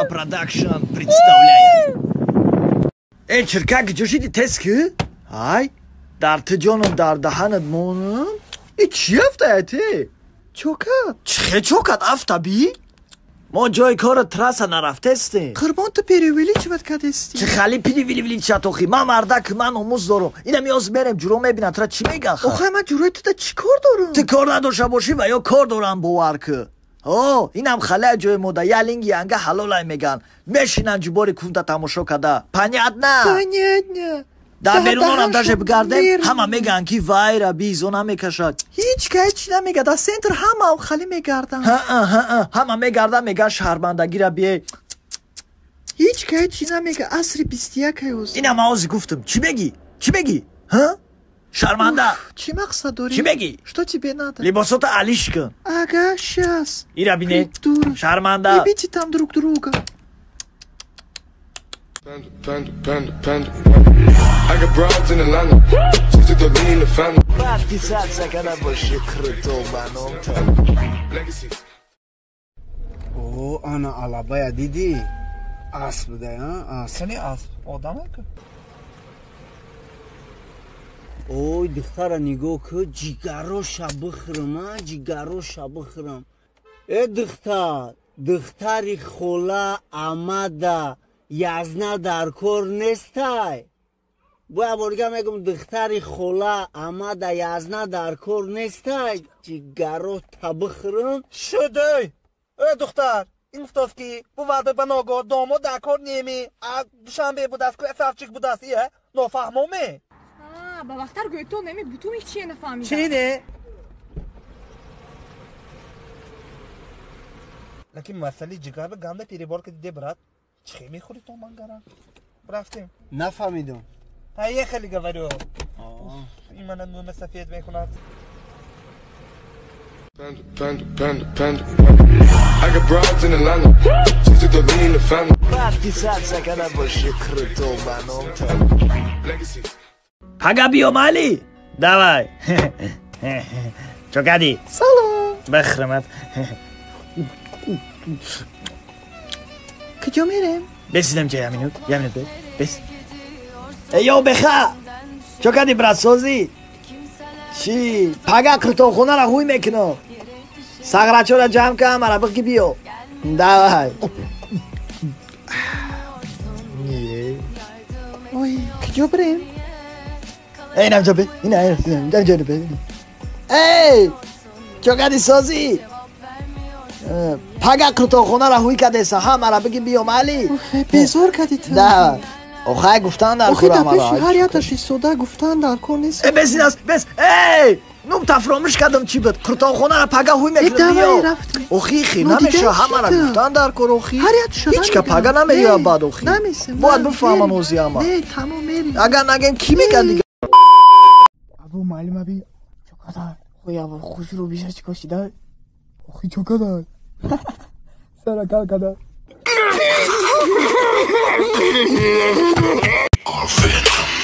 Алима Продакшн представляет. Эй, чирка, где жити тески? Ай, дар ту ҷоном, дар даҳанат монам. И чӣ афтая те? Чока? Чихе чокат афтаби? Мо ҷои кора трасса нарафтестем. Қурбон, ту преувеличивать кадести. Чӣ хали преувеличивать охи? Ман мардак, ман номус дорам. Инам ёз мерем, ҷуро мебинам, тура чӣ меган? Охай, ман ҷурои туда чӣ кор дорам? Ту кор надошта бошӣ ва ё кор дорам, бовар кӣ. О, инам халая ҷои мода, ялинги янга ҳалолай меган. Мешинан ҷубори кунта тамошо када. Понятно? Понятно. Дар берунонам даже бигардем, ҳама меган ки вайра бизо намекашад. Ҳеҷ ка ҳеҷ намега. Дар центр ҳамаам хали мегарданд. Ҳа, ҳама мегардан, меган шаҳрбандагира бие. Ҳеҷ ка ҳеҷ намега. Асри 21 оз. Инам ози гуфтам. Чӣ мегӣ? Чӣ мегӣ? Ҳа? Шарманда. Чӣ мақсад дорӣ? Чӣ мегӣ? Что тебе надо? Либосота алиш кун. Ага, щас. Ира бине. Шарманда. Ебите там друг друга. Panda, panda, panda, panda. I got broads in Atlanta. Just to lean the family. Подписаться когда больше круто баном. Legacies. О, ана алабая диди. Асп да, а? Асп. Сани асп одам ку? Ой, духтара нигоҳ ку, ҷигароша бихӯрам, а? Ҷигароша бихӯрам. Э, духтар, духтари хола амада. Язна дар кор нестай. Боя борга мегум, духтари хола амада язна дар кор нестай. Ҷигаро табихӯрам. Шудай! Э, духтар, ин гуфтааст ки буварда ба ногоҳ домод дар кор неми. А Душанбе будааст ку, савчик будааст, ия? Нофаҳмоме? Ба вақтар гӯйтон неми, бутун ҳеҷ чие нафаҳмидам. Чӣ не? Лекин масъалаи ҷигар ба ганда перебор ка диде, брат. Чӣ мехӯри то мангара? Рафтем. Нафаҳмидам. Поехали, говорю. Ин мана нуна сафед мекунад. Panda, panda, panda, panda. I got broads in Atlanta. Just to lean the family. Подписаться когда больше круто баном. Legacies. Пага биё мали. Давай. Чокади. Салом. Бахрамат. Куҷо мерем? Бесидам ча, я минут, я минут, бес. Эй, ё беха! Чо кади, братсозӣ? Чӣ? Пага қиртоқхонара ҳуй мекунам. Сағрачора ҷамъ кан, мара биқи биё. Давай. Ой, куҷо бирем? Эй, инам ҷо бе, ина, ина, ҷо бе. Эй! Чо кади, созӣ? Пага қиртоқхонара ҳуй кадеса, ҳамара биги биё мали. Безор кади ту. Да. Охай гуфтан дар Охи кор дар пеши амара. ҳар якташ истода гуфтан дар кор нест. Э, бес ин аст, бес. Эй! Нум тафромиш кардам, чӣ буд? Қиртоқхонара пага ҳуй Э, мекунам, давай, биё. рафтем. Охи хи Ну, намеша, дига ҳамара чӣ ту? гуфтан дар кор охи. Ҳар якташа Ҳеҷ ка намегӯям. пага намеояд Не, баъд охи. намесем, Бояд на, бифаҳмам мерем. ози ҳама. Не, тамом, мерем. Агар нагем, кӣ мегӯяд дига? Абу маълим аби чокадар. Хоя хушрӯ биша чӣ кошида? Охи чокадар. Саракал када. Are venom.